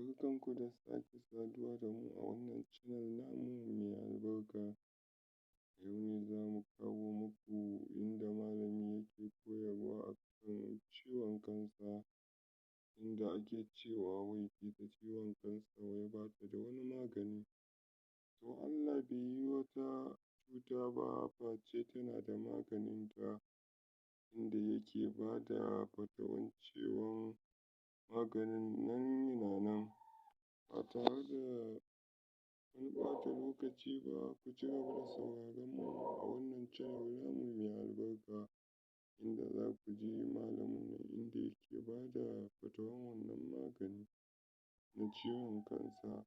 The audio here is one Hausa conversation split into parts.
Barkanku da sake saduwa da mu a wannan channel namu mai albarka. Yau ne za mu kawo muku inda malami yake koyarwa akan ciwon kansa, inda ake cewa wai ita ciwon kansa wai ba ta da wani magani. To Allah bai yi wata cuta ba face tana da maganinta, inda yake ba da fatawan cewan maganin nan yana nan. Ba tare da wani ɓata lokaci ba, ku ci gaba da sauraron mu a wannan channel namu mai albarka, inda za ku ji malamin nan inda yake ba da fatawan wannan magani na ciwon kansa,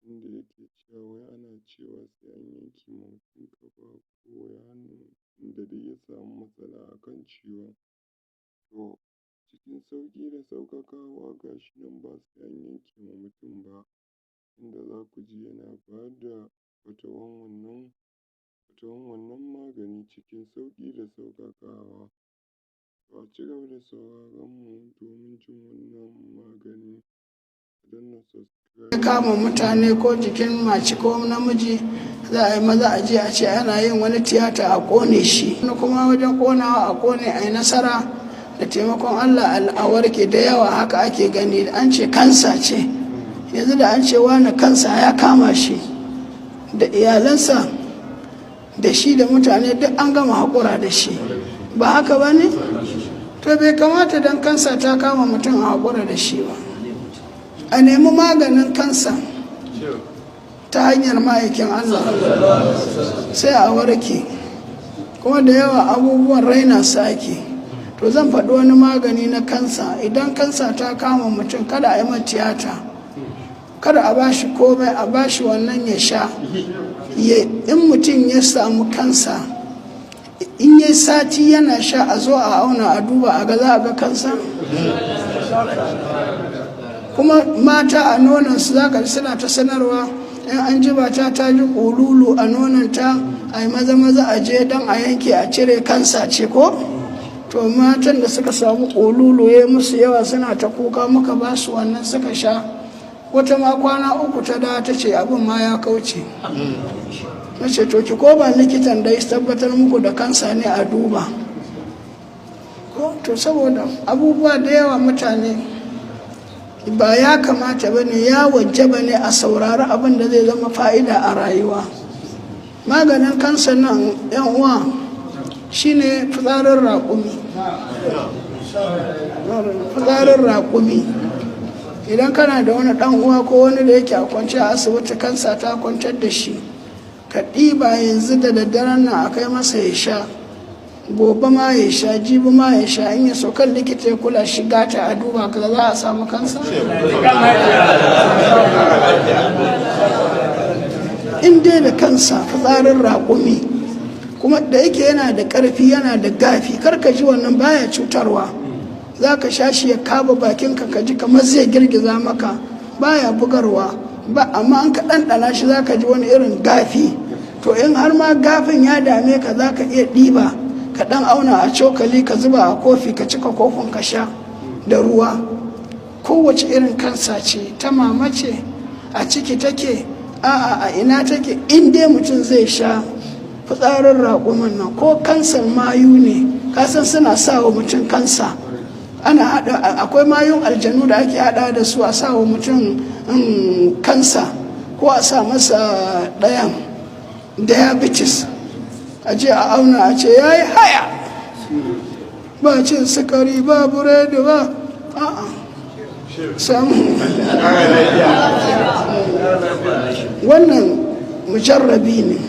inda yake cewa wai ana cewa sai an yanke ma mutum ƙafa ko hannu, inda dai ya samu matsala akan ciwon. To cikin sauƙi da sauƙaƙawa, ga shi nan ba sai an yanke ma mutum ba, inda za ku ji yana ba da fatawan wannan magani cikin sauƙi da sauƙaƙawa. To a ci gaba da sauraron mu domin jin wannan magani. Ku danna subscribe. Kama mutane ko jikin mace ko namiji, za a yi maza a je a ce ana yin wani tiyata a kone shi, wani kuma wajen konawa a kone, a yi nasara da taimakon Allah a warke. Da yawa haka ake gani. An ce kansa ce yanzu, da an ce wani kansa ya kama shi da iyalansa da shi da mutane duk an gama haƙura da shi. Ba haka ba ne? To bai kamata don kansa ta kama mutum a haƙura da shi ba. A nemi maganin kansa ta hanyar ma'aikin Allah, sai a warke. Kuma da yawa abubuwan raina su ake. To zan faɗi wani magani na kansa. Idan kansa ta kama mutum, kada a yi tiyata, kada a bashi komai, a bashi wannan ya sha. In mutum ya samu kansa, in yi sati yana sha, a zo a auna, a duba, a ga, za a ga kansa. Kuma mata a nonansu za ka suna ta sanarwa, in an ji ta ta ji ƙululu a nonanta, a yi maza maza a je don a yanke a cire, kansa ce ko. To matan da suka samu ƙululu ya musu yawa, suna ta kuka, muka ba su wannan suka sha. Wata ma kwana 3 ta da ta ce abin ma ya kauce. Na ce, to ki koma likitan da ya tabbatar muku da kansa ne, a duba ko. To saboda abubuwa da yawa mutane ba ya kamata ba ne, ya wajaba ne a saurari abin da zai zama fa'ida a rayuwa. Maganin kansa nan, yan uwa, shine fitsarin raƙumi. Fitsarin raƙumi, idan kana da wani ɗan uwa ko wani da yake a kwance a asibiti, kansa ta kwantar da shi, ka ɗiba yanzu da daddaren nan a kai masa ya sha, gobe ma ya sha, jibi ma ya sha. In ya so kan likita ya kula shi gata, a duba ka za a samu kansa. In dai da kansa, fitsarin raƙumi kuma da yake yana da ƙarfi, yana da gafi, kar ka ji wannan baya cutarwa. Za ka sha shi ya kaba bakinka, ka ji kamar zai girgiza maka, baya bugarwa ba. Amma an ka ɗanɗana shi, za ka ji wani irin gafi. To in har ma gafin ya dame ka, za ka iya ɗiba ka ɗan auna a cokali, ka zuba a kofi, ka cika kofin, ka sha da ruwa. Kowace irin kansa ce, ta mama ce, a ciki take, a'a a ina take, in dai mutum zai sha fitsarin raƙumin nan, ko kansar mayu ne, kasan suna sa wa mutum kansa, ana hada, akwai mayun aljanu da ake hada da su a sa wa mutum kansa, ko a sa masa ɗayan diabetes, a je a auna a ce ya yi haya, ba cin sukari ba, buredi ba, a'a samu. Wannan mujarrabi ne.